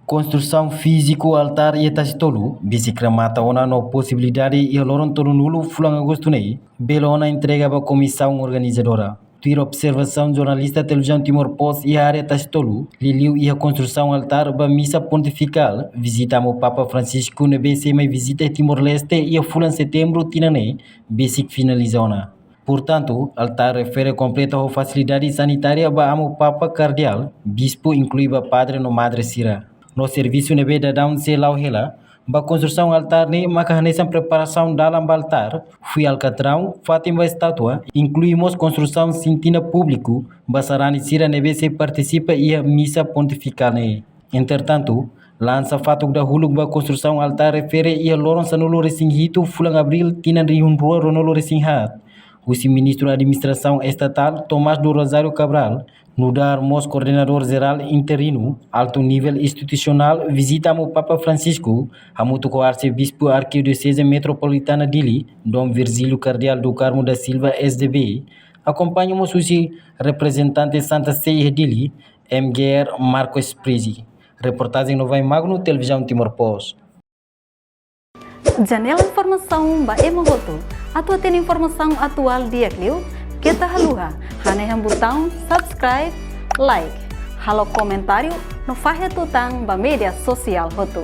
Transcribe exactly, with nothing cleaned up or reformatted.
Konstrusaun fíziku altár iha Tasitolu besik remata ona no posibilidade iha loron tolunulu fulan Agostu ne'e bele ona entrega ba komisaun organizadora. Tuir observasaun jornalista Televizaun Timor Post iha área Tasitolu, liuliu iha konstrusaun altár ba misa pontifikál, vizita Amu Papa Francisco ne'ebé sei mai vizita Timor-Leste iha fulan Setembru tinan ne'e besik finaliza ona. Portantu, altár refere kompleta ho fasilidade sanitária ba Amu Papa Kardeál, Bispu, inklui ba padre no madre sira. No servisu ne'ebé daudaun sei la'o hela, ba konstrusaun altár ne'e maka hanesan preparasaun dalan ba altár, fui alkatraun, fatin ba estátua, inklui mós konstrusaun sintina públiku ba sarani sira ne'ebé sei partisipa iha misa pontifikál ne'e. Entretantu, lansa fatuk dahuluk ba konstrusaun altár refere iha loron sanulu-resin-hitu fulan Abríl tinan rihun rua ruanulu-resin-haat, husi Ministru Administrasaun Estatál Tomás do Rosário Cabral, nu'udar mós Koordenadór Jerál Interinu Altu Nivel Institusionál vizita Amu Papa Francisco, hamutuk ho Arsebispu Arkidioseze Metropolitana Dili, Dom Virgílio Kardeál do Carmo da Silva, S D B, akompaña mós husi reprezentante Santa Sé iha Dili, M G R Marcos Prizi. Reportajen Novain Magno, Televizaun Timor Post. Janela informasaun ba ema hotu. Atu hatene informasaun atuál di'ak liu, keta haluha hanehan butaun subscribe, like, halo komentáriu no fahe tutan ba média sosiál hotu.